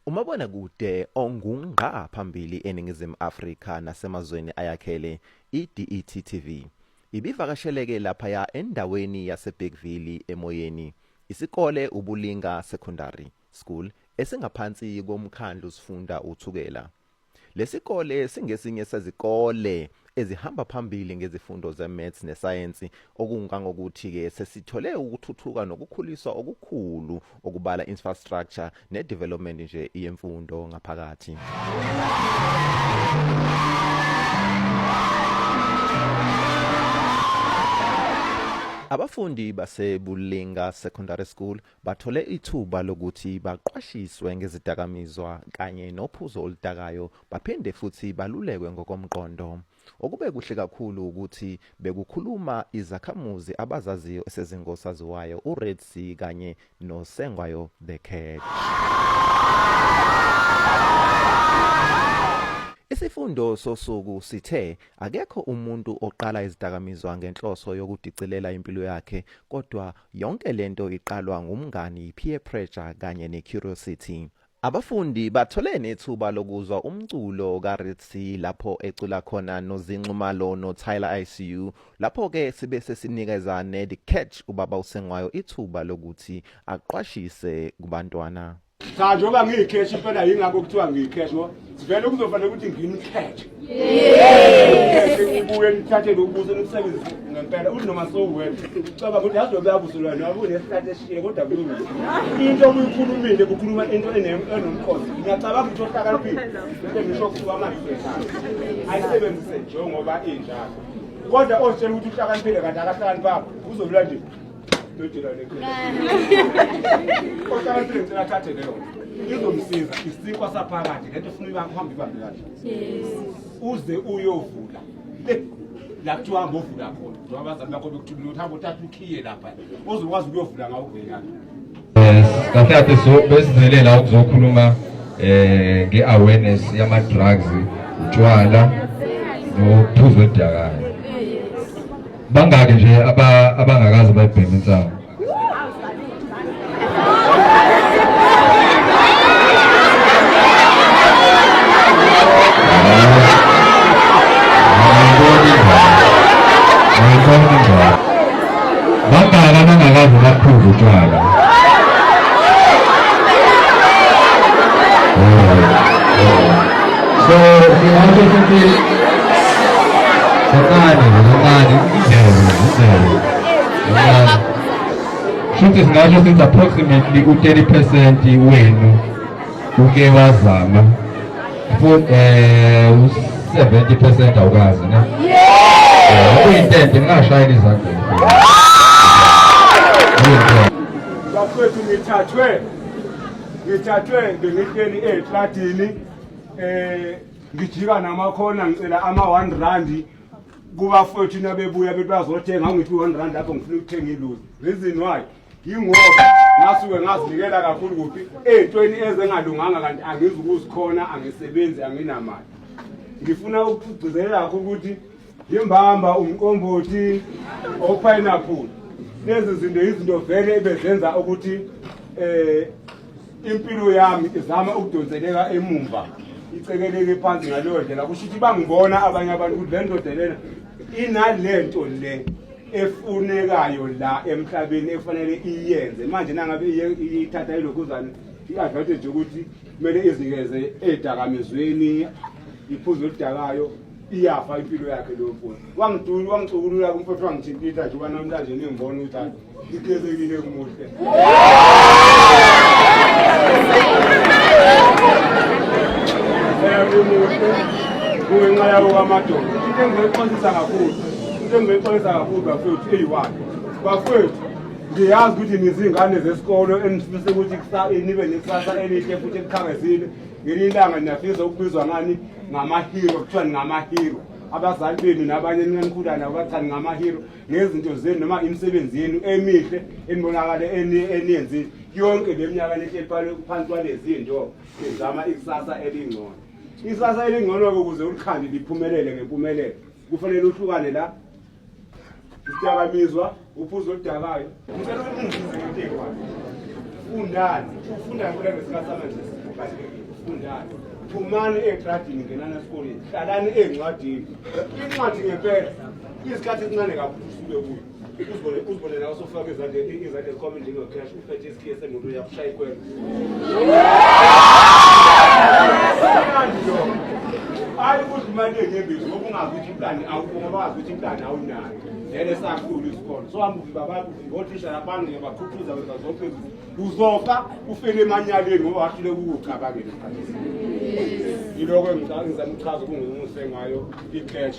Umabonakude ongungqa phambili eNingizimu Afrika nasemazweni ayakhele, iDET TV, ibivakasheleke laphaya endaweni yaseBergville emoyeni, isikole uBulinga Secondary School esingaphansi komkhandlu-sifunda uThukela. Lesikole singesinye sezikole ezihamba phambili ngezifundo ze-maths nesayensi okungangokuthi-ke sesithole ukuthuthuka nokukhuliswa okukhulu okubala infrastructure ne-development nje yemfundo ngaphakathi. Abafundi baseBulinga Secondary School Bathole ithuba lokuthi baqwashiswe ngezidakamizwa kanye nophuzo oludakayo baphinde futhi balulekwe ngokomqondo. Okube kuhle kakhulu ukuthi bekukhuluma izakhamuzi abazaziyo esezingosaziwayo uRed Sea kanye noSengwayo The Cat. Isifundo sosuku sithe akekho umuntu oqala izidakamizwa ngenhloso yokudicilela impilo yakhe kodwa Yonke lento iqalwa ngumngani, peer pressure kanye ne-curiosity. Abafundi bathole nethuba lokuzwa umculo kaRitzy lapho ecula khona noZee Nxumalo noTyler ICU. Lapho-ke sibe sesinikeza neThe Catch ubaba uSengwayo ithuba lokuthi aqwashise kubantwana. Cha njengoba ngiyikheshi impela yingakho kuthiwa ngiyikheshi ngoba sivele kuzofanele ukuthi ngimkhethe. Yes. Ubuye nithathe lokubuso nikusebenzise ngempela uthi noma sowuwena ucabanga ukuthi yazi lobe yabuselwa noma kunesihlathi eshiye kodwa kulungile. Into obuyikhulumile kukhuluma into enomqondo. Ngiyacabanga ukuthi ohlakaniphile into engisho kusuka manje ayisebenzise njengoba injalo. Kodwa ozitshela ukuthi uhlakaniphile kanti akahlakaniphanga uzovula nje Ohlakaniphile ngicela athathe leyo izomsiza isinkwa saphakathi lento funa uhambe ibambe kanje uze uyovula le la kuthiwa hamba ovula khona njengoba abazali bakho bekuthumile ukuthi hamba uthathe ukhiye lapha ozokwazi ukuyovula ngawo uvele Yes, kahle kahle so besizele la ukuzokhuluma nge-awareness yama-drugs, utshwala nokuphuza odakayo. Bangaki nje abangakaze bayibheme insangu? Bangaki abangakaze baphuze utshwala? So, ngingasho ukuthi kancane kancane indebe indebe kancane. Shuthi singasho sithi approximately u-30% wenu uke wazama futhi u-70% awukazi ne? Yeah. Kuyintente ngingashayela izandla. Bafowethu ngithathwe bengihleli ey'tladini eh ngijika namakhona ngicela ama 1 rand kubafowethu nabebuya bethi bazothenga ngithi 1 rand lapho ngifuna ukuthenga iluzi reason why yingoba ngasuke ngazinikela kakhulu kuphi ey'ntweni ezengalunganga kanti angizukuzikhona angisebenzi anginamali ngifuna ukugcizelela kakhulu ukuthi imbamba umqombothi opineapple lezi zinto izinto vele ebezenza ukuthi eh impilo yami izama ukudonseleka emumva icekeleke phansi ngaleyo ndlela kusho ukuthi bangibona abanye abantu ukuthi le ndoda lena inalento le efunekayo la emhlabeni ekufanele iyenze manje nangabe iyithatha ilokhuzane i-advantage yokuthi kumele izinikeze ey'dakamizweni iphuze oludakayo iyafa impilo yakhe leyo mfowethu wangidula wangicukulula kumfowethu wangithintitha nje uba namhlanje ningibona ukuthi hayi ngigezekile kumuhle muhle kungenxa yawo kwamadoda into engizoyixolisa kakhulu into engizoyixolisa kakhulu bafowethu eyi-one bafowethu ngiyazi ukuthi nizingane zesikolo enifisa ukuthi nibe nekusasa elihle futhi elikhangezile ngelinye ilanga niyafisa ukubizwa ngani ngamahero kuthiwa ningamahero abazali benu nabanye enikhula nabo bathi ningamahero ngezinto zenu noma imisebenzi yenu emihle enibonakale eniyenzile yonke le minyaka nihleli phansi kwalezi zinto nizama ikusasa elingcono ikusasa elingcono-ke ukuze ulikhande liphumelele ngempumelelo kufanele uhlukane la isidakamizwa uphuzo oludakayo ngicela ukuthi ungisize ngento eyi-one fundani ufunda ngempela ngesikhathi samanje. Kubalulekile fundani, phumani ey'tradini, ngenani esikoleni, hlalani ey'ncwadini. Incwadi ngempela isikhathi esincane kakhulu usuke kuyo, uzibone, uzibone nawe usufaka izandla, izandla ezikhwameni njengo-cash, uphethe isikhiye semoto yakushaya ikwele. Mnandi lokho. Hayi ukudla imali yenyembezi ngoba ungazi ukuthi iplani ngoba wazi ukuthi iplani awunayo. Vele sakhula isikole. So hamba uvimba abantu, uvimba othisha laphana, uyabaqhuqhuza, wenza zonke izinto. Uzofa ufele emanyaleni ngoba wahluleka ukuwucabangela isikhathi esiningi. Yiloko engizama ukuchaza kungumuse ngayo i-cash.